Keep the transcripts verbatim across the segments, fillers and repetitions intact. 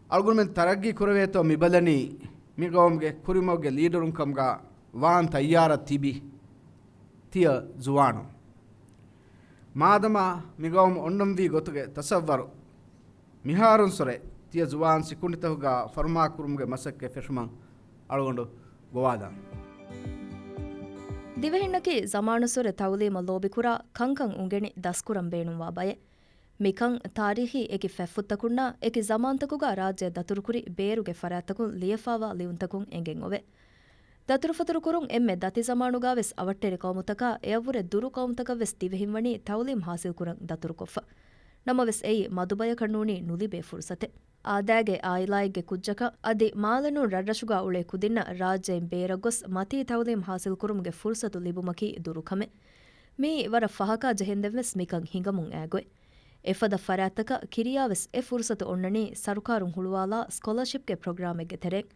އަޅުގަނޑުމެން ތަރައްގީ ކުރެވޭތޯ މިބަލަނީ، މި ގައުމުގެ ކުރިމަގުގެ ލީޑަރުން ކަމުގަ ވާން ތައްޔާރަށް ތިބި ތިޔަ ޒުވާނުން. މާދަމާ މި ގައުމު އޮންނަންވީ ގޮތުގެ ތަސައްވަރު މިހާރުން ސޮރެ ތިޔަ ޒުވާން ސިކުނޑިތަކުގަ ފަރުމާކުރުމުގެ މަސައްކަތް ފެށުމަށް އަޅުގަނޑު ގޮވާލަން. ދިވެހިންނަކީ ޒަމާނުސުރެ ތައުލީމަށް ލޯބިކުރާ، ކަންކަން އުނގެނި ދަސްކުރަން ބޭނުންވާ ބައެއް. މިކަން ތާރީޚީ އެކި ފަތްފުށްތަކުންނާ އެކި ޒަމާންތަކުގަ ރާއްޖެ ދަތުރުކުރި ބޭރުގެ ފަރާތްތަކުން ލިޔެފާވާ ލިޔުންތަކުން އެނގެން އޮވޭ. ދަތުރުފަތުރު ކުރުން އެންމެ ދަތި ޒަމާނުގާވެސް އަވަށްޓެރި ޤައުމުތަކާ އެއަށްވުރެ ދުރު ޤައުމުތަކަށްވެސް ދިވެހިން ވަނީ ތައުލީމް ޙާޞިލްކުރަން ދަތުރުކޮށްފަ. ނަމަވެސް އެއީ މަދުބަޔަކަށް ނޫނީ ނުލިބޭ ފުރުސަތެއް. އާދައިގެ އާއިލާއެއްގެ ކުއްޖަކަށް އަދި މާލެ ނޫން ރަށްރަށުގާ އުޅޭ ކުދިންނަށް ރާއްޖެއިން ބޭރަށް ގޮސް މަތީ ތައުލީމް ޙާޞިލްކުރުމުގެ ފުރުސަތު ލިބުމަކީ ދުރު ކަމެއް. މިއީ ވަރަށް ފަހަކާ ޖެހެންދެންވެސް މިކަން ހިނގަމުން އާގޮތް. އެފަދަ ފަރާތްތަކަށް ކިރިޔާވެސް އެ ފުރުސަތު އޮންނަނީ ސަރުކާރުން ހުޅުވާލާ ސްކޮލަރޝިޕްގެ ޕްރޮގްރާމެއްގެ ތެރެއިން.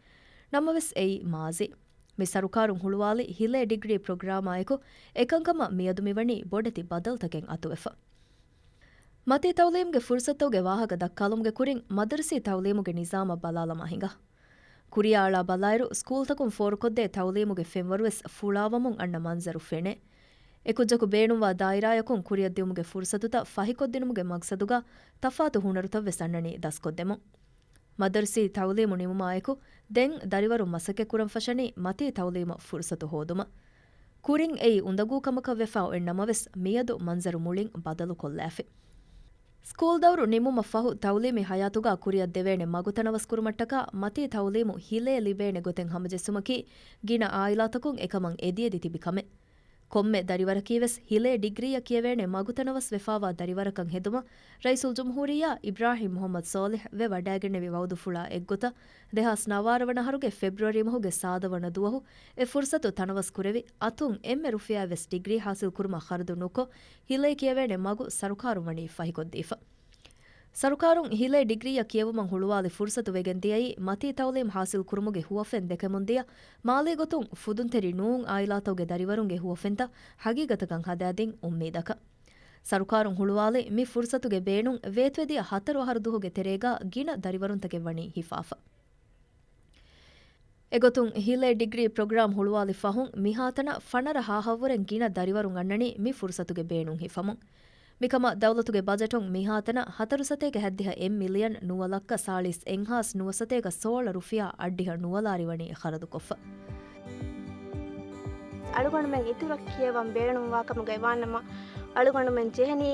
ނަމަވެސް އެއީ މާޒީ. މި ސަރުކާރުން ހުޅުވާލި ހިލޭ ޑިގްރީ ޕްރޮގްރާމާއެކު އެކަންކަމަށް މިއަދު މިވަނީ ބޮޑެތި ބަދަލުތަކެއް އަތުވެފަ. މަތީ ތައުލީމްގެ ފުރުސަތުގެ ވާހަކަ ދައްކާލުމުގެ ކުރިން މަދަރުސީ ތައުލީމުގެ ނިޒާމަށް ބަލާލަމާ ހިނގާ. ކުރިޔަށް އަޅާ ބަލާއިރު، ސްކޫލްތަކުން ފޯރުކޮށްދޭ ތައުލީމުގެ ފެންވަރުވެސް ފުޅާވަމުން އަންނަ މަންޒަރު ފެނޭ. އެކުއްޖަކު ބޭނުންވާ ދާއިރާޔަކުން ކުރިއަށް ދިއުމުގެ ފުރުސަތުތައް ފަހިކޮށްދިނުމުގެ މަގްސަދުގަ ތަފާތު ހުނަރުތައްވެސް އަންނަނީ ދަސްކޮށްދެމުން. މަދަރުސީ ތައުލީމު ނިމުމާއެކު، ދެން ދަރިވަރުން މަސައްކަތްކުރަން ފަށަނީ މަތީ ތައުލީމަށް ފުރުސަތު ހޯދުމަށް. ކުރިން އެއީ އުނދަގޫ ކަމަކަށް ވެފާ އޮތް ނަމަވެސް، މިއަދު މަންޒަރު މުޅިން ބަދަލުކޮށްލާފި. ސްކޫލް ދައުރު ނިމުމަށް ފަހު، ތައުލީމީ ހަޔާތުގަ ކުރިއަށް ދެވޭނެ މަގު ތަނަވަސްކުރުމަށްޓަކާ، މަތީ ތައުލީމު ހިލޭ ލިބޭނެ ގޮތެއް ހަމަޖެއްސުމަކީ، ގިނަ އާއިލާތަކުން އެކަމަށް އެދިއެދި ތިބި ކަމެއް. ކޮންމެ ދަރިވަރަކީވެސް ހިލޭ ޑިގްރީއަށް ކިޔެވޭނެ މަގުތަނަވަސް ވެފާވާ ދަރިވަރަކަށް ހެދުމަށް ރައީސުލްޖުމްހޫރިއްޔާ އިބްރާހިމް މުޙައްމަދު ޞާލިޙް ވެ ވަޑައިގެންނެވި ވައުދުފުޅާ އެއްގޮތަށް، ދެހާސް ނަވާރަ ވަނަ އަހަރުގެ ފެބްރުއަރީ މަހުގެ ސާދަ ވަނަ ދުވަހު އެ ފުރުސަތު ތަނަވަސް ކުރެވި، އަތުން އެންމެ ރުފިޔާއެއް ވެސް ޑިގްރީ ޙާޞިލް ކުރުމަށް ޚަރަދު ނުކޮށް، ހިލޭ ކިޔެވޭނެ މަގު ސަރުކާރުން ވަނީ ފަހިކޮށްދީފަ. ސަރުކާރުން ހިލޭ ޑިގްރީއަށް ކިޔެވުމަށް ހުޅުވާލި ފުރުސަތު ވެގެން ދިޔައީ، މަތީ ތައުލީމް ޙާޞިލް ކުރުމުގެ ހުވަފެން ދެކެމުން ދިޔަ، މާލީ ގޮތުން ފުދުންތެރި ނޫން އާއިލާތަކުގެ ދަރިވަރުންގެ ހުވަފެންތައް ހަގީގަތަކަށް ހަދާދިން އުއްމީދަކަށް. ސަރުކާރުން ހުޅުވާލި މި ފުރުސަތުގެ ބޭނުން ވޭތުވެދިޔަ ހަތަރު އަހަރު ދުވަހުގެ ތެރޭގަ ގިނަ ދަރިވަރުންތަކެއް ވަނީ ހިފާފަ. އެގޮތުން ހިލޭ ޑިގްރީ ޕްރޮގްރާމް ހުޅުވާލި ފަހުން މިހާތަނަށް ފަނަރަ ހާހަށްވުރެން ގިނަ ދަރިވަރުން އަންނަނީ މި ފުރުސަތުގެ ބޭނުން ހިފަމުން. މިކަމަށް ދައުލަތުގެ ބަޖެޓުން މިހާތަނަށް ހަތަރު ސަތޭކަ ހައްދިހަ އެއް މިލިއަން ނުވަ ލައްކަ ސާޅީސް އެއްހާސް ނުވަ ސަތޭކަ ސޯޅަ ރުފިޔާ އަށްޑިހަ ނުވަލާރި ވަނީ ޚަރަދުކޮށްފަ. އަޅުގަނޑުމެން އިތުރަށް ކިޔަވަން ބޭނުންވާ ކަމުގައި ވާނަމަ، އަޅުގަނޑުމެން ޖެހެނީ،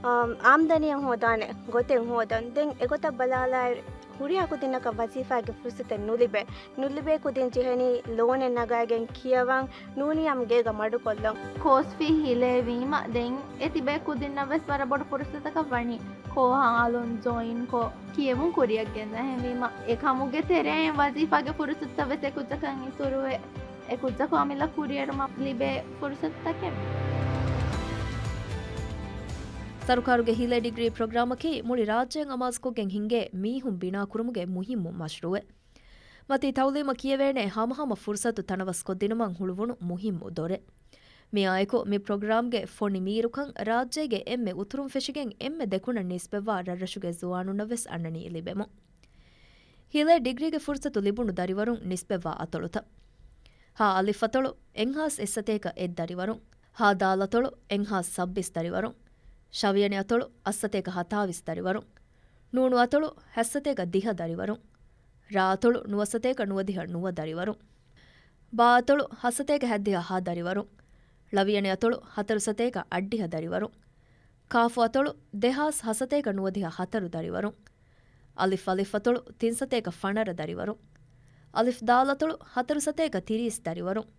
އާ، އާމްދަނީއަށް ހޯދާނެ ގޮތެއް ހޯދަން. ދެން އެގޮތަށް ބަލާލާއިރު، ހުރިހާ ކުދިންނަކަށް ވަޒީފާގެ ފުރުސަތެއް ނުލިބޭ. ނުލިބޭ ކުދިން ޖެހެނީ ލޯނެއް ނަގައިގެން ކިޔަވަން، ނޫނީ އަމް ގޭގަ މަޑުކޮށްލަން. ކޯސް ފީ ހިލޭވީމަ، ދެން އެ ތިބޭ ކުދިންނަށް ވެސް ވަރަށް ބޮޑު ފުރުސަތަކަށް ވަނީ. ކޯހަށް އަލުން ޖޮއިންކޮށް، ކިޔެވުން ކުރިއަށް ގެންދަހެންވީމަ، އެ ކަމުގެ ތެރެއިން ވަޒީފާގެ ފުރުސަތުތައް ވެސް އެކުއްޖަކަށް އިތުރުވެ، އެކުއްޖަކު އަމިއްލަ ކުރިއެރުމަށް ލިބޭ ފުރުސަތުތަކެއް. ސަރުކާރުގެ ހިލޭ ޑިގްރީ ޕްރޮގްރާމަކީ މުޅި ރާއްޖެއަށް އަމާޒުކޮށްގެން ހިންގޭ މީހުން ބިނާކުރުމުގެ މުހިއްމު މަޝްރޫއެއް. މަތީ ތައުލީމަށް ކިޔެވޭނެ ހަމަހަމަ ފުރުސަތު ތަނަވަސްކޮށްދިނުމަށް ހުޅުވުނު މުހިއްމު ދޮރެއް. މިއާއެކު މި ޕްރޮގްރާމްގެ ފޮނި މީރުކަން ރާއްޖޭގެ އެންމެ އުތުރުން ފެށިގެން އެންމެ ދެކުނަށް ނިސްބަތްވާ ރަށްރަށުގެ ޒުވާނުންނަށް ވެސް އަންނަނީ ލިބެމުން. ހިލޭ ޑިގްރީގެ ފުރުސަތު ލިބުނު ދަރިވަރުން ނިސްބަތްވާ އަތޮޅުތައް. ހާ އަލިފް އަތޮޅު އެއްހާސް އެއްސަތޭކަ އެއް ދަރިވަރުން. ހާ ދާލް އަތޮޅު އެއްހާސް ސައްބީސް ދަރިވަރުން. ށަވިޔަނި އަތޮޅު އަށްސަތޭކަ ހަތާވީސް ދަރިވަރުން. ނޫނު އަތޮޅު ހަތްސަތޭކަ ދިހަ ދަރިވަރުން. ރާ އަތޮޅު ނުވަސަތޭކަ ނުވަދިހަ ނުވަ ދަރިވަރުން. ބާ އަތޮޅު ހަތްސަތޭކަ ހަތްދިހަ ހަ ދަރިވަރުން. ޅަވިޔަނި އަތޮޅު ހަތަރުސަތޭކަ އަށްޑިހަ ދަރިވަރުން. ކާފު އަތޮޅު ދެހާސް ހަތްސަތޭކަ ނުވަދިހަ ހަތަރު ދަރިވަރުން. އަލިފް އަލިފް އަތޮޅު ތިންސަތޭކަ ފަނަރަ ދަރިވަރުން. އަލިފް ދާލް އަތޮޅު ހަތަރުސަތޭކަ ތިރީސް ދަރިވަރުން.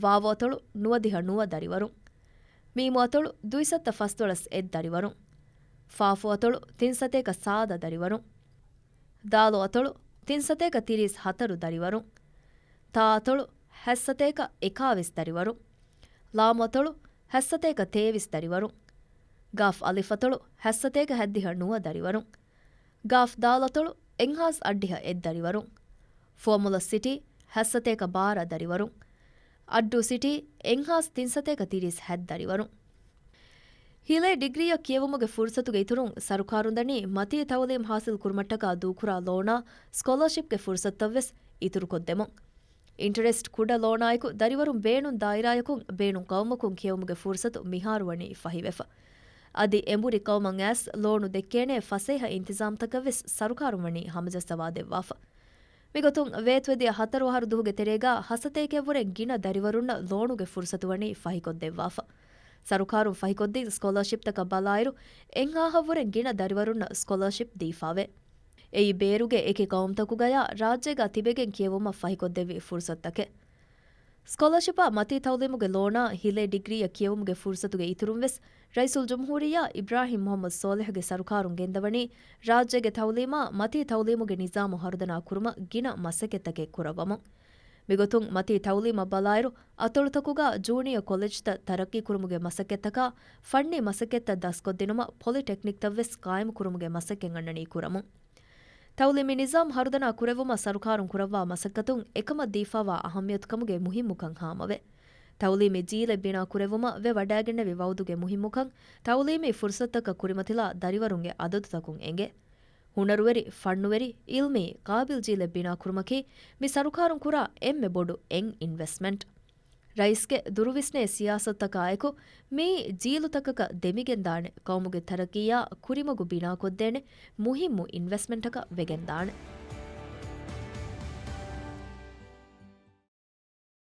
ވާވު އަތޮޅު ނުވަދިހަ ނުވަ ދަރިވަރުން. މީމު އަތޮޅު ދުއިސައްތަ ފަސްދޮޅަސް އެއް ދަރިވަރުން. ފާފު އަތޮޅު ތިންސަތޭކަ ސާދަ ދަރިވަރުން. ދާލު އަތޮޅު ތިންސަތޭކަ ތިރީސް ހަތަރު ދަރިވަރުން. ތާ އަތޮޅު ހަތްސަތޭކަ އެކާވީސް ދަރިވަރުން. ލާމު އަތޮޅު ހަތްސަތޭކަ ތޭވީސް ދަރިވަރުން. ގާފް އަލިފް އަތޮޅު ހަތްސަތޭކަ ހަތްދިހަ ނުވަ ދަރިވަރުން. ގާފް ދާލް އަތޮޅު އެއްހާސް އަށްޑިހަ އެއް ދަރިވަރުން. ފުވައްމުލައް ސިޓީ ހަތްސަތޭކަ ބާރަ ދަރިވަރުން. އައްޑޫ ސިޓީ އެއްހާސް ތިންސަތޭކަ ތިރީސް ހަތް ދަރިވަރުން. ހިލޭ ޑިގްރީއަށް ކިޔެވުމުގެ ފުރުސަތުގެ އިތުރުން ސަރުކާރުން ދަނީ މަތީ ތައުލީމް ހާސިލް ކުރުމަށްޓަކާ ދޫކުރާ ލޯނާ ސްކޮލަރޝިޕްގެ ފުރުސަތުތައްވެސް އިތުރުކޮށްދެމުން. އިންޓަރެސްޓް ކުޑަ ލޯނާއެކު ދަރިވަރުން ބޭނުން ދާއިރާޔަކުން ބޭނުން ޤައުމަކުން ކިޔެވުމުގެ ފުރުސަތު މިހާރު ވަނީ ފަހިވެފަ. އަދި އެނބުރި ޤައުމަށް އައިސް ލޯނު ދެއްކޭނޭ ފަސޭހަ އިންތިޒާމްތަކަށްވެސް ސަރުކާރުން ވަނީ ހަމަޖައްސަވާ ދެއްވާފަ. މިގޮތުން ވޭތުވެދިޔަ ހަތަރު އަހަރު ދުހުގެ ތެރޭގާ ހަސަތޭކައެއްވުރެ ގިނަ ދަރިވަރުންނަށް ލޯނުގެ ފުރުސަތު ވަނީ ފަހިކޮށްދެއްވާފަ. ސަރުކާރުން ފަހިކޮށްދިން ސްކޮލަރޝިޕްތަކަށް ބަލާއިރު، އެއްހާހަށްވުރެ ގިނަ ދަރިވަރުންނަށް ސްކޮލަރޝިޕް ދީފާވޭ. އެއީ ބޭރުގެ އެކި ޤައުމުތަކުގަޔާ ރާއްޖޭގާ ތިބެގެން ކިޔެވުމަށް ފަހިކޮށްދެއްވި ފުރުސަތުތަކެއް. ސްކޮލަރޝިޕާ މަތީ ތައުލީމުގެ ލޯނާ ހިލޭ ޑިގްރީއަށް ކިޔެވުމުގެ ފުރުސަތުގެ އިތުރުން ވެސް ރައީސުލްޖުމްހޫރިއްޔާ އިބްރާހިމް މުޙައްމަދު ޞާލިޙުގެ ސަރުކާރުން ގެންދަވަނީ ރާއްޖޭގެ ތައުލީމާ މަތީ ތައުލީމުގެ ނިޒާމު ހަރުދަނާ ކުރުމަށް ގިނަ މަސައްކަތްތަކެއް ކުރައްވަމުން. މިގޮތުން މަތީ ތައުލީމަށް ބަލާއިރު، އަތޮޅުތަކުގާ ޖޫނިއަ ކޮލެޖްތައް ތަރައްޤީ ކުރުމުގެ މަސައްކަތްތަކާ ފަންނީ މަސައްކަތްތައް ދަސްކޮށްދިނުމަށް ޕޮލިޓެކްނިކްތައްވެސް ޤާއިމުކުރުމުގެ މަސައްކަތް އަންނަނީ ކުރަމުން. ތައުލީމީ ނިޒާމް ހަރުދަނާ ކުރެއްވުމަށް ސަރުކާރުން ކުރައްވާ މަސައްކަތުން އެކަމަށް ދީފާވާ އަހައްމިޔަތުކަމުގެ މުހިއްމުކަން ހާމަވޭ. ތައުލީމީ ޖީލެއް ބިނާ ކުރެއްވުމަށް ވެވަޑައިގެންނެވި ވައުދުގެ މުހިއްމުކަން، ތައުލީމީ ފުރުސަތުތަކަށް ކުރިމަތިލާ ދަރިވަރުންގެ އަދަދުތަކުން އެނގޭ. ހުނަރުވެރި، ފަންނުވެރި، އިލްމީ، ޤާބިލް ޖީލެއް ބިނާ ކުރުމަކީ މި ސަރުކާރުން ކުރާ އެންމެ ބޮޑު އެއް އިންވެސްޓްމަންޓް. ރައީސްގެ ދުރުވިސްނޭ ސިޔާސަތުތަކާއެކު، މިއީ ޖީލުތަކަކަށް ދެމިގެންދާނެ، ޤައުމުގެ ތަރައްޤީއާ ކުރިމަގު ބިނާކޮށްދޭނެ މުހިއްމު އިންވެސްޓްމަންޓަކަށް ވެގެންދާނެ.